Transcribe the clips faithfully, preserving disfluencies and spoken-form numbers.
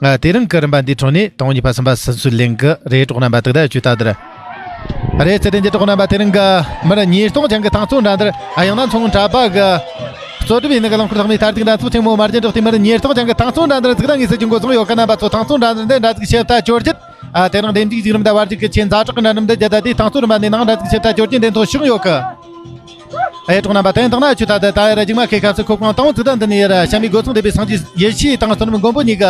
ཨ། དེ་རིང་གི་རིམ་པ་འདིའི་ཁྲོད་ནས་དང་པོ་གཉིས་པ་གསུམ་པ་སུ་སུ་ལེན་གི་རེད། གྲོགས་རྣམ་པ། དེ་ག་ད་ཆུ་ད་དར་རེད། ཚེ་བརྟན་གྱི་གྲོགས་རྣམ་པ། དེ་རིང་གི་མི་རེ་ཉིས་སྟོང་ཅན་གྱི་ཐང་ཚོ་འདྲ་འདིར། ཨ། ཡང་ན་མཚོ་སྔོན་གྲྭ་པ་གི་གཙོ་སྒྲུབ་ཡིན་ནི་གི་རླངས་འཁོར་ཐོག་མའི་མཐར་ཐུག་འགྲན་ཚོགས་ཆེན་མོ་དམར་རྗེན་འབྲོག་སྟོད་མི་རེ་ཉིས་སྟོང་ཅན་གྱི་ཐང་ཚོ་འདྲ་འདིར་གཟིགས་ར་ངེས་སུ་ཅིག་འགོ་བཟུང་ཡོད་གི། རྣམ་པ་ཚོ་ཐང་ཚོ་འདྲ་འདིར་འདི་འདྲ་ཟིག་ཞིབ་ལྟ་བཅོ་བརྒྱད། ཨ། དེ་རིང་འདེམས་སྒྲུག་གཞི་རིམ་དང་བར་གཅིག་གི་ཆེས་ཛ་དྲག་གི་འགྲན་འགྲམ་འདི་རྒྱལ་དར་དེའི་ཐང་ཚོ་རིམ་པ་ནས་ནང་འདྲ་ཟིག་ཞིབ་ལྟ་བཅོ་བརྒྱད་འདེམས་ཐོག་ཞུགས་ཡོད་གི། ཨེ། གྲོགས་རྣམ་པ། དེ་ཡིན་དང་ན་ཆུ་ད་ད་ད་ཡར་རྒྱུག་མ་ཁའི་སྐབས་སུ་ཁོ་གང་དང་པོ་ཚིག་དང་འདི་ནས་ཡར་བྱམས་པའི་སྒོ་ཚང་སྡེ་པའི་སངས་རྒྱས་ཡེ་ཤེས་དང་བསོད་ནམས་མགོན་པོ་གཉིས་ཀ་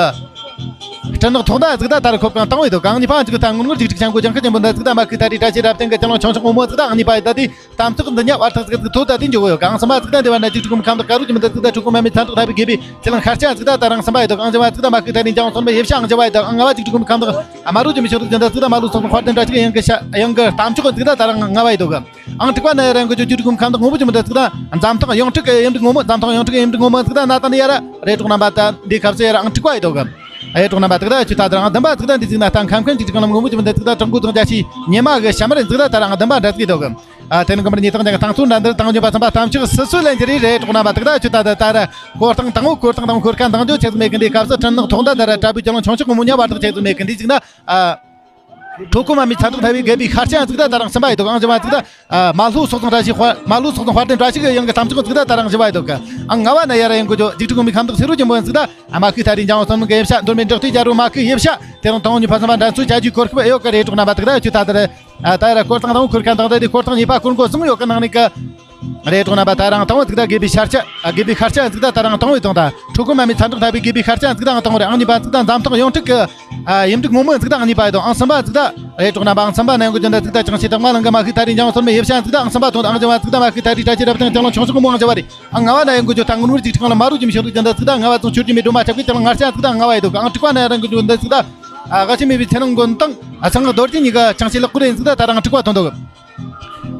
སྤྲིན་ནག་ཐོག་མདའ་ཟིག་ད་ད་ར་ཁོ་གང་དང་པོ་ཡོད་དོ། གང་གཉིས་པ་ཟིག་ད་ངུར་ངུར་ཅིག་ཅིག་ཅང་གོ་ཅང་ཁ་ཅན་པོ་འདི་ཟིག་ད་མ་ཁུ་ད་རི་བཀྲ་ཤིས་རབ་བརྟན་གི་ཅང་ལོ་ཆུང་ཆུང་ངོ་མོ་ཟིག་ད་ཨང་གཉིས་པ་ཡོད། ད་དེ་དམ་ཚིག་འདི་ཉག་བར་ཐག་ཟིག་ཐོ་ད་དེ་འཇོག་གོ་ཡོད། གང་གསུམ་པ་ཟིག་ད་འདི་བ་ན་ཅིག་ཀྲུ་གུམ་ཁམས་དག་དཀར་རུ་ཅི་མི་འདི་ཟིག་ད་ཁྲུ་གུམ་མ་མི་ཚན་ཐོག་ཐ་བི་དགེ་བའི་ཚེ་ལང་ཤར་ཆ་ཟིག་ད་ད་རང་གསུམ་པ་ཡོད་དོ། གང་གསུམ་པ་ཟིག་ད་མ་ཁུ་ད་རི་འཇང་སོན་པ་ཡེ་ཤ་ཨང་བཞི་བ་ཡོད་དོ། ཨང་ལྔ་བ་ཅིག་ཀྲུ་གུམ་ཁམས་དག་ཨ་མ་རུ་ཅི་མི་ཤོར་ཟིག་ད་ཟིག་ད་མ་ལུ་སོགས་དཔར་ལྡན་དྲ་ཅིག་ཡང་གི་ཤ་ཡང་གི་གཏམ་མཆོག་ཟིག་ད་ད་རང་ལྔ་བ་ཡོད་དོ། གི་ཨང་དྲུག་པ་ན་ཡར་ཡང་གི་ཅུ་ཅུ་ཀྲུ་གུམ་ཁམས་དག་ངོ་བོ་ཅི་མི་འདི་ཟིག་ད་འཛམ་ཐང་ཡང་ཁྲིག་གི་ཡེ་འབྲུག་ངོ་མོ། འཛམ་ཐང་ཡང་ཁྲིག་གི་ཡེ་འབྲུག་ངོ་མོ་ཟིག་ད་ན་ད་འདི་ཡར་རེད། གྲོགས་རྣམ་པ། ད་འདི་སྐབས་སུ་ཡར་ཨང་དྲུག་པ་ཡོད་དོ། གི་ཨེ། གྲོགས་རྣམ་པ། དེ་ག་ད་ཆུ་ད་ད་རང་བདུན་པ་ཟིག་ད་འདི་ཟིག་ན་ད་ཁམས་ཁན་ཅིག་ཅིག་གང་ལ་ངོ་བོ་ཅི་མི་འདི་ཟིག་ད་དྲང་པོ་དང་རྒྱ་ཆེའི་ཉི་མ་གི་ཤ་མར་ཟིག་ད་ད་རང་བདུན་པ་འདྲ་ཟིག་ཡོད་དོ། གི་ཨ། དེ་རིང་གི་མི་རེ་ཉིས་སྟོང་ཅན་གི་ཐང་ཚོ་འདྲ་འདིར་དང་པོ་གཉིས་པ་གསུམ་པ་ཐམས་ཅད་སུ་སུ་ལེན་གྱི་རེད། རེད། གྲོགས་རྣམ་པ། དེ་ག་ད་ཆུ་ད་ད་ད་ར་སྐོར་ཐེངས་དང་པོ་སྐོར་ཐེངས་དང་པོ་འཁོར་ཁ་འདང་རྒྱུ་ཆེ་ཟིག་མེད་གི། འདི་སྐབས་སུ་སྤྲིན་ནག་ཐོག་མདའ་ད་ར་དྲ་བུའི་ཅང་ལོ་ཆུང་ཆུང་ངོ་མོ་ཉག་བར་ཐག་ཆེ་ཟིག་མེད་གི། འདི་ཟིག་ན། ཨ། ཁྲོ་ཁོ་མ་མི་ཚ་དྲག་ཐ་བའི་དགེ་བའི་ཤར་ཆ་ཟིག་ད་ད་རང་གསུམ་པ་ཡོད་དོ། གི་ཨང་བཞི་བ་ཟིག་ད། ཨ། མ་ལྷོ་སོག་དང་བཀྲ་ཤིས་དཔལ། མ་ལྷོ་སོག་དང་དཔལ་ལྡན་བཀྲ་ཤིས་གི་ཡང་གི་གཏམ་མཆོག་ཟིག་ད་ད་རང་བཞི་བ་ཡོད་དོ། གི་ཨང་ལྔ་བ་ན་ཡར་ཡང་གི་ཇོ་འཇིགས་སྐྲག་མི་ཁམས་དག་སེ་རུ་ཅན་པོ་ཟིག་ད། ཨ། མ་ཁུ་ཐ་རི་འཇང་སོན་མི་གི་ཡེ་ཤ་འདོར་མི་འབྲོག་སྟོད་རྒྱ་རུ་མ་ཁུ་ཡེ་ཤ། དེ་རིང་དང་པོ་གཉིས་པ་གསུམ་པ་འགྲན་ཚོགས་བྱ་རྒྱུའི་གོ་སྐབས་ཡོད་གི། རེད། གྲོགས་རྣམ་པ། དེ་ག་ད་ཆུ་ད་ད་ར། ཨ། ད་ཡར་སྐོར་ཐེངས་དང་པོ་འཁོར་ཁ་འདང་ད་དེ་སྐོར་ཐེངས་གཉིས་པ་སྐོར་འགོ་བཟུང་ཡོད་གི། ནང་ནས་གི། རེད། གྲོགས་རྣམ་པ། ད་རང་དང་པོ་ཟིག་ད་དགེ་བའི་ཤར་ཆ། ཨ། དགེ་བའི་ཤར་ཆ་ཟིག་ད་ད་རང་དང་པོ་ཡོད་དོ། ད་ཁྲོ་ཁོ་མ་མི་ཚ་དྲག་ཐ་བའི་དགེ་བའི་ཤར་ཆ་ཟིག་ད་ཨང་དང་པོ་རེད། ཨང་གཉིས་པ་ཟིག་ད་འཛམ་ཐང་ཡང་ཁྲིག་གི། ཨ། ཡེ་འབྲུག་ངོ་མོ་ཟིག་ད་ཨང་གཉིས་པ་ཡོད་དོ། ཨང་གསུམ་པ་ཟིག་ད། རེད། གྲོགས་རྣམ་པ། ཨང་གསུམ་པ་ན་ཡང་གི་ཇོ་འདྲ་ཟིག་ད་ཅང་ཤེས་དག་མ་ལང་གི་མ་ཁུ་ཐ་རི་འཇང་སོན་མི་ཡེ་ཤ་ཟིག་ད་ཨང་གསུམ་པ་ཐོན། ཨང་བཞི་བ་ཟིག་ད་མ་ཁུ་ཐ་རི་བཀྲ་ཤིས་རབ་བརྟན་ཅང་ལོ་ཆུང་ཆུང་ངོ་མོ་ཨང་བཞི་བ་རེད། ཨང་ལྔ་བ་ན་ཡང་གི་ཇོ་ད་ངུར་ངུར་ཅིག་ཅིག་གང་ལ་མ་རུ་ཅི་མི་ཤོར་ཟིག་ད་ཟིག་ད། ལྔ་བ་ཙང་ཆུར་གྱི་མི་སྒྲོལ་མ་ཆབ་གི་ཅང་ལོ་ང་ཤ་ཟིག་ད་ཨང་ལྔ་བ་ཡོད་དོ། གི་ཨང་དྲུག་པ་ན་ཡང་གི་ཇོ་འདི་ཟིག་ད། ཨ། རྒ་ཤི་མེད་པའི་ཚེ་རིང་མགོན་དང་། ཨ། གསང་སྔགས་རྡོ་རྗེ་གཉིས་ཀ་ཅང་ཤེས་ལག་པ་རེད་ཟིག་ད་ད་རང་དྲུག་པ་ཐོན་འདུག།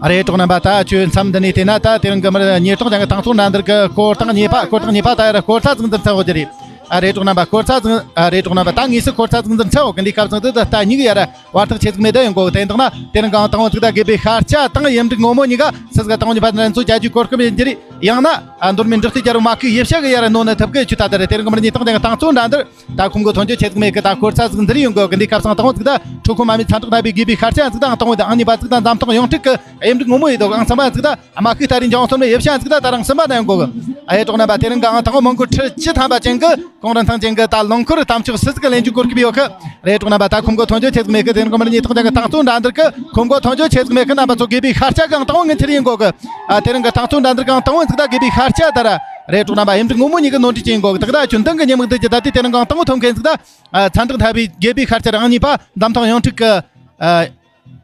རེད། གྲོགས་རྣམ་པ། ད་ཁྱོད་མཚམས་འདི་ནས་བལྟས་ན། ད་དེ་རིང་གི་མི་རེ་ཉིས་སྟོང་ཅན་གི་ཐང་ཚོ་འདྲ་འདིར་གི་སྐོར་ཐེངས་གཉིས་པ། སྐོར་ཐེངས་གཉིས་པ་ད་ཡར་སྐོར་ཚ་ཟིག་འདིར་འཚོལ་གོ་རྒྱུ་རེད། ཨ། རེད། གྲོགས་རྣམ་པ། སྐོར་ཚ་ཟིག། ཨ། རེད། གྲོགས་རྣམ་པ། ད་དངོས་སུ་སྐོར་ཚ་ཟིག་འདིར་འཚོལ་གི། འདི་སྐབས་སུ་འདི་ད་ལྟ་གཉིས་ཀ་ཡར་བར་ཐག་ཆེ་ཟིག་མེད་ད་ཡོང་གོ། དེ་འདུག་ན་དེ་རིང་གི་ཨང་དང་པོ་ཟིག་ད་དགེ་བའི་ཤར་ཆ་དང་ཡེ་འབྲུག་ངོ་མོ་གཉིས་ཀ་སུ་ཟིག་ག་དང་པོ་གཉིས་པ་འདྲ་འཚོལ་བྱ་རྒྱུའི་གོ་སྐབས་ཡིན་རྒྱུ་རེད། ཡང་ན། ཨ། འདོར་མི་འབྲོག་སྟོད་རྒྱ་རུ་མ་ཁུ་ཡེ་ཤ་གི་ཡར་ནོ་ན་ཐུབ་གི། ཆུ་ད་ད་རེད། དེ་རིང་གི་མི་རེ་ཉིས་སྟོང་ཅན་གི་ཐང་ཚོ་འདྲ་འདིར་ད་ཁོམ་གོ་ཐོན་རྒྱུ་ཆེ་ཟིག་མེད་གི། ད་སྐོར་ཚ་ཟིག་འདིར་ཡོང་གོ་གི། འདི་སྐབས་སུ་ཨང་དང་པོ་ཟིག་ད་ཁྲོ་ཁོ་མ་མི་ཚ་དྲག་ཐ་བའི་དགེ་བའི་ཤར་ཆ་ཟིག་ད་ཨང་དང་པོ་ཡོད་དོ། ཨང་གཉིས་པ་ཟིག་ད་འཛམ་ཐང་ཡང་ཁྲིག་གི་ཡེ་འབྲུག་ངོ་མོ་ཡོད་དོ། ཨང་གསུམ་པ་ཟིག་ད། ཨ། མ་ཁུ་ཐ་རི་འཇང་སོན་མི་ཡེ་ཤ་ཟིག་ད་ད་རང་གསུམ་པ་ན་ཡོང་གོ་གི། ཨ། ཡེ། གྲོགས་རྣམ་པ། དེ་རིང་གི་ཨང་དང་པོ་མང་གོ་ཁྲི་བཅུ་ཐམ་པ་ཅན་གི་གོང་རིམ་ཐང་ཅན་གི་ད་རླངས་འཁོར་གཏམ་མཆོག་སུ་ཟིག་གི་ལེན་རྒྱུའི་གོ་སྐབས་ཡོད་གི། རེད། གྲོགས་རྣམ་པ། ད་ཁོམ་གོ་ཐོན་རྒྱུ་ཆེ་ཟིག་མེད་གི། དེ་རིང་གི་མི་རེ་ཉིས་སྟོང་ཅན་གི་ཐང་ཚོ་འདྲ་འདིར་གི་ཁོམ་གོ་ཐོན་རྒྱུ་ཆེ་ཟིག་མེད་གི། རྣམ་པ་ཚོ་དགེ་བའི་ཤར་ཆ་གི་ཨང་དང་པོ་ངོས་འཛིན་ཡིན་གོ་གི། ཨ། དེ་རིང་གི་ཐང་ཚོ་འདྲ་འདིར་གི་ཨང་དང་པོ་ཟིག་ད་དགེ་བའི་ཤར་ཆ་ད་ར། རེད། གྲོགས་རྣམ་པ། ཡེ་འབྲུག་ངོ་མོ་གཉིས་གི་ནོར་འཁྲུལ་ཅན་ཡིན་གོ་གི། དེ་ག་ད་ཁྱོད་མདུན་གི་ཉིན་མོ་འདི་གི་ད་དེ་དེ་རིང་གི་ཨང་དང་པོ་ཐོན་མཁན་ཟིག་ད། ཨ། ཚ་འདྲག་ཐ་བའི་དགེ་བའི་ཤར་ཆ་ར། ཨང་གཉིས་པ་འཛམ་ཐང་ཡང་ཁྲིག་གི། ཨ།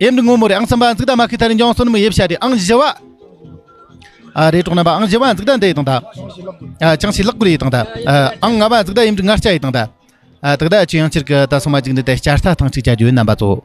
ཡེ་འབྲུག་ངོ་མོ་རེད། ཨང་གསུམ་པ་ཟིག་ད་མ་ཁུ་ཐ་རི་འཇང་སོན་མི་ཡེ་ཤ་རེད། ཨང་བཞི་བ། ཨ། རེད། གྲོགས་རྣམ་པ། ཨང་བཞི་བ་ཟིག་ད་འདི་ཡིན་དང་ད། ཨ། ཅང་ཤེས་ལག་པ་རེད་ཡིན་དང་ད། ཨ། ཨང་ལྔ་བ་ཟིག་ད་ཡེ་འབྲུག་ང་ཤ་ཡིན་དང་ད། ཨ། དེ་ག་ད་ཁྱོད་ཡང་ཁྱེར་གི་ད་སོ་མ་ཅིག་འདི་ད་བསྐྱར་ལྟ་ཐེངས་གཅིག་བྱ་རྒྱུ་ཡིན། རྣམ་པ་ཚོ།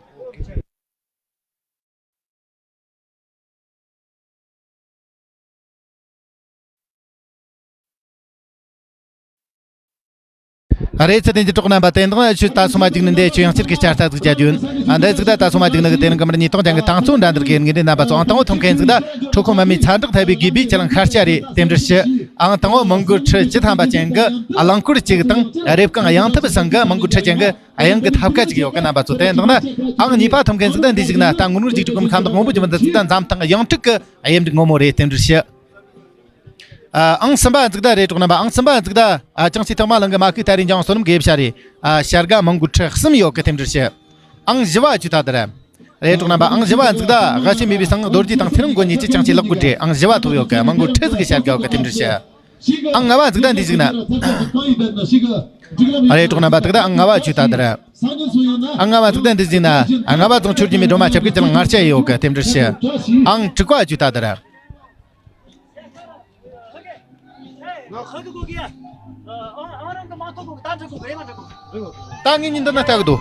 ཨ། རེད། ཚེ་བརྟན་གྱི་གྲོགས་རྣམ་པ། དེ་འདི་ན་ཆུ་ད་སོ་མ་ཅིག་ནི་འདི་ཆུ་ཡང་ཁྱེར་གི་བསྐྱར་ལྟ་ཟིག་བྱ་རྒྱུ་ཡིན། ཨ། འདི་ཟིག་ད་ད་སོ་མ་ཅིག་ནི་གི་དེ་རིང་གི་མི་རེ་ཉིས་སྟོང་ཅན་གི་ཐང་ཚོ་འདྲ་འདིར་གི་ངེས་འདི། རྣམ་པ་ཚོ་ཨང་དང་པོ་ཐོན་མཁན་ཟིག་ད་ཁྲོ་ཁོ་མ་མི་ཚ་འདྲག་ཐ་བའི་དགེ་བའི་ཁྱེད་རང་ཤར་ཆ་རེད། རྟེན་འབྲེལ་ཞུ། ཨང་དང་པོ་མང་གོ་ཁྲི་བཅུ་ཐམ་པ་ཅན་གི་རླངས་འཁོར་གཅིག་དང་། རེབ་གང་གཡང་ཐབས་སང་གི་མང་གོ་ཁྲི་ཅན་གི་གཡང་གི་ཐབ་ཀ་ཅིག་ཡོད་གི། རྣམ་པ་ཚོ། དེ་འདི་ན་ཨང་གཉིས་པ་ཐོན་མཁན་ཟིག་ད་འདི་ཟིག་ན་ད་ངུར་ངུར་ཅིག་ཀྲུ་གུམ་ཁམས་དང་ངོ་བོ་ཅིག་མི་འདི་ཟིག་ད་འཛམ་ཐང་གི་ཡང་ཁྲིག་གི་ཡེ་འབྲུག་ངོ་མོ་རེད། རྟེན་འབྲེལ་ཞུ། ཨ། ཨང་གསུམ་པ་ཟིག་ད་རེད། གྲོགས་རྣམ་པ། ཨང་གསུམ་པ་ཟིག་ད། ཨ། ཅང་ཤེས་ཐང་མ་ལང་གི་མ་ཁུ་ཐ་རི་འཇང་སོ་ནམ་དགེ་བཤེས་རེད། ཨ། བྱ་དགའ་མང་གོ་ཁྲི་གསུམ་ཡོད་གི། རྟེན་འབྲེལ་ཞུ། ཨང་བཞི་བ་ཆུ་ད་དར་རེད། གྲོགས་རྣམ་པ། ཨང་བཞི་བ་ཟིག་ད་རྒ་ཤི་མེད་པའི་གསང་སྔགས་རྡོ་རྗེ་དང་ཚེ་རིང་མགོན་གཉིས་ཀྱི་ཅང་ཤེས་ལག་པ་རེད། ཨང་བཞི་བ་ཐོབ་ཡོད་གི། མང་གོ་ཁྲི་ཟིག་གི་བྱ་དགའ་ཡོད་གི། རྟེན་འབྲེལ་ཞུ། ཨང་ལྔ་བ་ཟིག་ད་འདི་ཟིག་ན། ཨ། རེད། གྲོགས་རྣམ་པ། དེ་ག་ད་ཨང་ལྔ་བ་ཆུ་ད་དར་རེད། ཨང་ལྔ་བ་ཟིག་ད་འདི་ཟིག་ན། ཨ། ལྔ་བ་ཙང་ཆུར་གྱི་མི་སྒྲོལ་མ་ཆབ་གི་ཅང་ང་ཤ་ཡོད་གི། རྟེན་འབྲེལ་ཞུ། ཨང་དྲུག་པ་ཆུ་ད་དར་རེད། ད་ངས་ཉིན་འདི་ན་ལྟ་གི་འདུག།